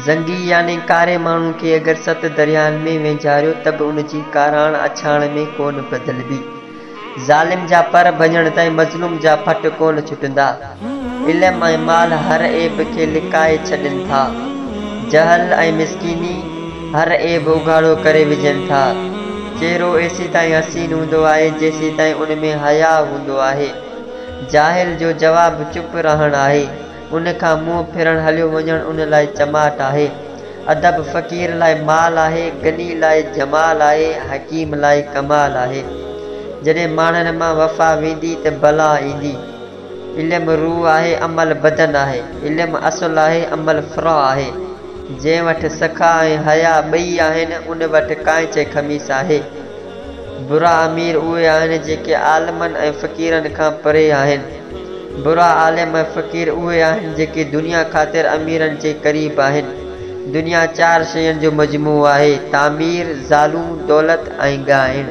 زنگي يعني ڪاري ماڻهو کي اگر ست درياهن ۾ وهنجاريو ته به ان جي ڪاراڻ اڇاڻ ۾ ڪونه بدلبي. ظالم جا پر ڀڃڻ تائين مظلوم جا ڦٽ ڪونه ڇٽندا. علم ۽ مال هر عيب کي لڪائي ڇڏين ٿا. جهل ۽ مسڪيني هر عيب اگهاڙو ڪري وجهن ٿا. چهرو ايسيتائين حسين هوندو آهي جيسيتائين ان ۾ حياء هوندو آهي. جاهل جو جواب چپ رهڻ آهي. ان کان منهن ڦرڻ هليو وڃڻ ان لاء چماٽ آهي. ادب فقير لاء مال آهي، غني لاء جمال آهي، حڪيم لاء ڪمال آهي. جڏهن ماڻهن مان وفا ويندي ته بلا ايندي. علم روح آهي، عمل بدن آهي. علم اصل آهي، عمل فرع آهي. جنهن وٽ سخا ۽ حيا ٻئي آهن، ان وٽ ڪانئچ ۽ خميس آهي. برا امير اهي آهن جيڪي عالمن ۽ فقيرن کان پري آهن. برا عالم ۽ فقير اهي آهن جيڪي دنيا خاطر اميرن جي قريب آهن. دنيا چار شين جو مجموعو آهي، تعمير، زالون، دولت ۽ ڳائڻ.